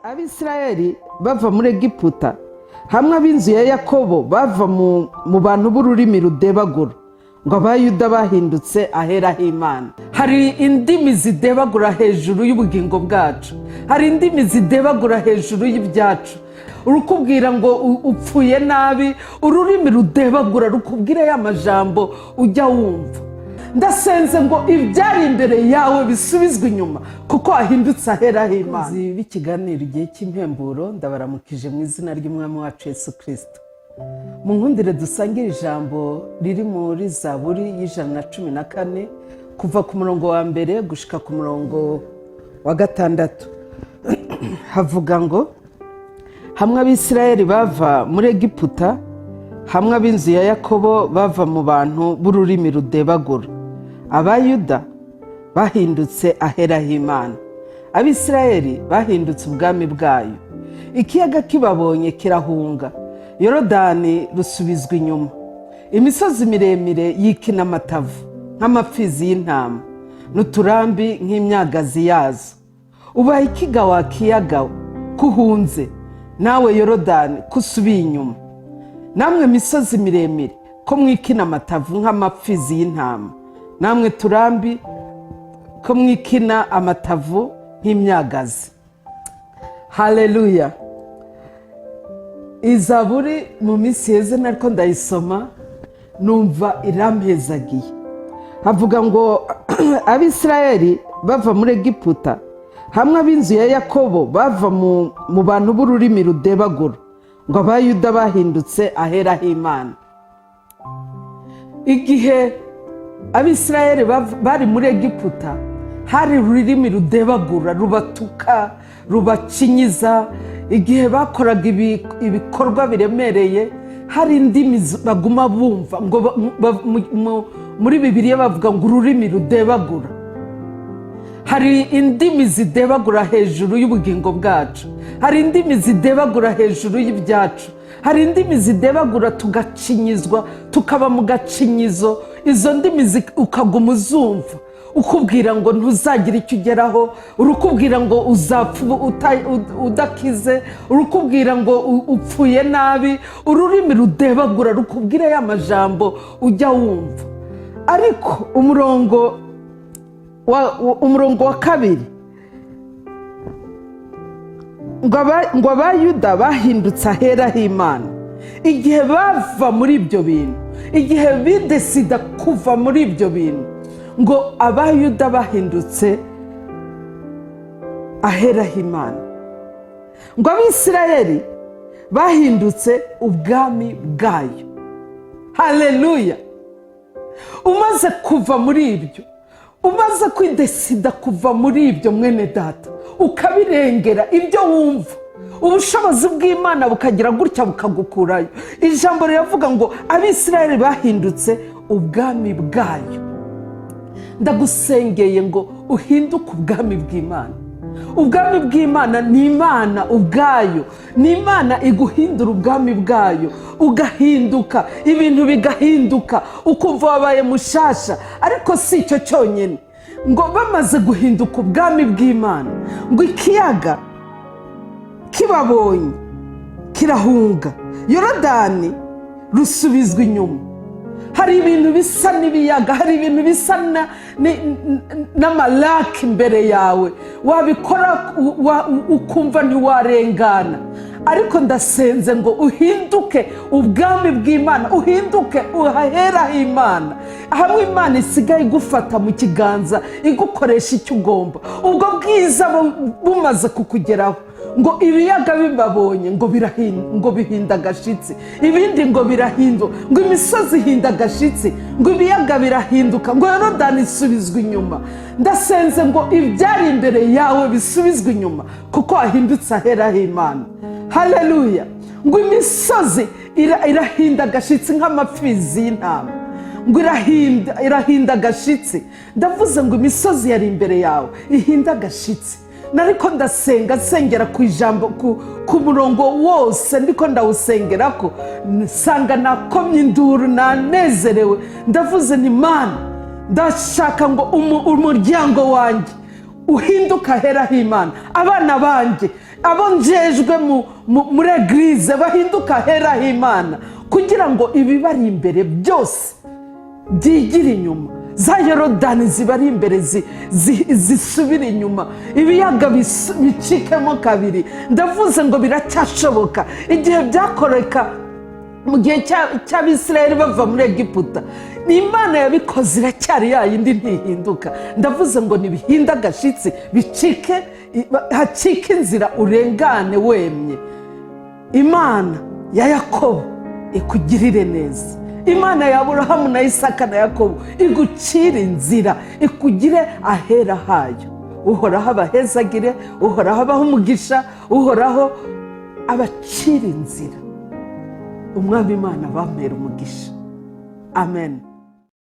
Abisirayeli bava muri Egiputa, hamwe ab'inzu ya Yakobo bava mu bantu b'ururimi rudebagura, ngo Abayuda bahindutse ahera h'Imana. Hari indimi zidebagura hejuru y'ubugingo bwacu, hari indimi zidebagura hejuru y'ibyacu, rukubwira ngo upfuye nabi. Ururimi rudebagura rukubwira ya majambo ujya wumva. Ndasenze ngo ibyari imbere yawe bisubizwe inyuma, kuko wahindutse ahera h'Imana. B'ikiganiro Igihe cy'Impemburo, ndabaramukije mu izina ry'Umwami wacu Yesu Kirisito. Mu nkundire dusangire ijambo riri muri Zaburi ya 114, kuva ku murongo wa mbere gushika ku murongo wa gatandatu. Havuga ngo: "Hamwe Abisirayeli bava muri Egiputa, hamwe ab'inzu ya Yakobo bava mu bantu b'ururimi rudebagura, Abayuda bahindutse ahera h'Imana, Abisirayeli bahindutse ubwami bwayo. Ikiyaga kibabonye kirahunga, Yorodani rusubizwa inyuma. Imisozi miremire yikina amatavu nk'amapfizi y'intama, n'uturambi nk'imyagazi yazo. Ubaye ikiga wa kiyaga kuhunze, nawe Yorodani kusubiye inyuma? Namwe misozi miremire, ko mwikina amatavu nk'amapfizi y'intama, namwe turambi, ko mwikina amatavu nk'imyagazi?" Haleluya! Izaburi mu minsi yeze nariko ndayisoma, numva irampezagiye. Havuga ngo Abisirayeli bava muri Egiputa, hamwe ab'inzu ya Yakobo bava mu bantu b'ururimi rudebagura, ngo Abayuda bahindutse ahera h'Imana. Igihe Abisirayeli bari muri Egiputa, hari ururimi rudebagura, rubatuka, rubacinyiza. Igihe bakoraga ibikorwa biremereye, hari indimi baguma bumva ngo muri Bibiliya bavuga ngo ururimi rudebagura. Hari indimi zidebagura hejuru y'ubugingo bwacu, hari indimi zidebagura hejuru y'ibyacu, hari indimi zidebagura tugacinyizwa, tukaba mu gacinyizo. Izo ndimi ukaguma uzumva, ukubwira ngo ntuzagire icyo ugeraho, urukubwira ngo uzapfa udakize, urukubwira ngo upfuye nabi. Ururimi rudebagura rukubwira ya majambo ujya wumva. Ariko umurongo wa kabiri ngo Abayuda bahindutse ahera h'Imana. Igihe bava muri ibyo bintu, igihe bidesida kuva muri ibyo bintu, ngo Abayuda bahindutse ahera h'Imana, ngo Abisirayeli bahindutse ubwami bwayo. Haleluya! Umaze kuva muri ibyo, umaze kwidesida kuva muri ibyo, mwene data, ukabirengera, ibyo wumva, ubushobozi bw'Imana bukagira gutya bukagukurayo. Ijambo riravuga ngo Abisirayeli bahindutse ubwami bwayo. Ndagusengeye ngo uhinduke ubwami bw'Imana. Ubwami bw'Imana ni Imana ubwayo, ni Imana iguhindura ubwami bwayo, ugahinduka, ibintu bigahinduka, ukumva wabaye mushasha. Ariko si icyo cyonyine. Ngo bamaze guhinduka ubwami bw'Imana, ngo ikiyaga kibabonye kirahunga, Yorodani rusubizwa inyuma. Hari ibintu bisa n'ibiyaga, hari ibintu bisa n'amalaki imbere yawe, wabikora ukumva ntiwarengana. Ariko ndasenze ngo uhinduke ubwami bw'Imana, uhinduke uhaheraho Imana, hamwe Imana isigaye igufata mu kiganza, igukoresha icyo ugomba. Ubwo bwiza bumaze kukugeraho, ngo ibiyaga bibabonye ngo bihinda agashitsi, ibindi ngo birahinduka, ngo imisozi ihinda agashitsi, ngo ibiyaga birahinduka, ngo Yorodani isubizwa inyuma. Ndasenze ngo ibyari imbere yawe bisubizwe inyuma, kuko wahindutse aheraho Imana. Haleluya! Ngo imisozi irahinda agashitsi nk'amapfizi y'intama, ngo irahinda agashitsi. Ndavuze ngo imisozi yari imbere yawe ihinda agashitsi. Nariko ndasenga, nsengera ku ijambo, ku murongo wose ndiko ndawusengera, ko nsanga nakomye induru, nanezerewe. Ndavuze nti: "Mana, ndashaka ngo umuryango wanjye uhinduke aheraho Imana, abana banjye." Abo njejwe muri église bahinduka ahera h'Imana, kugira ngo ibibari imbere byose byigire inyuma, za Yorodani zibari imbere zisubire inyuma, ibiyaga bicikemo kabiri. Ndavuze ngo biracyashoboka. Igihe byakoreka mu gihe cy'Abisirayeli bava muri Egiputa, ni Imana yabikoze, iracyari ya yindi, ntihinduka. Ndavuze ngo ntibihinde agashitsi, bicike, hacike inzira, urengane wemye. Imana ya Yakobo ikugirire neza, Imana ya Aburahamu na Isaka na Yakobo igucire inzira, ikugire ahera hayo. Uhoraho abahezagire, Uhoraho abaha umugisha, Uhoraho abacire inzira. Umwami Imana abampera umugisha. Amen.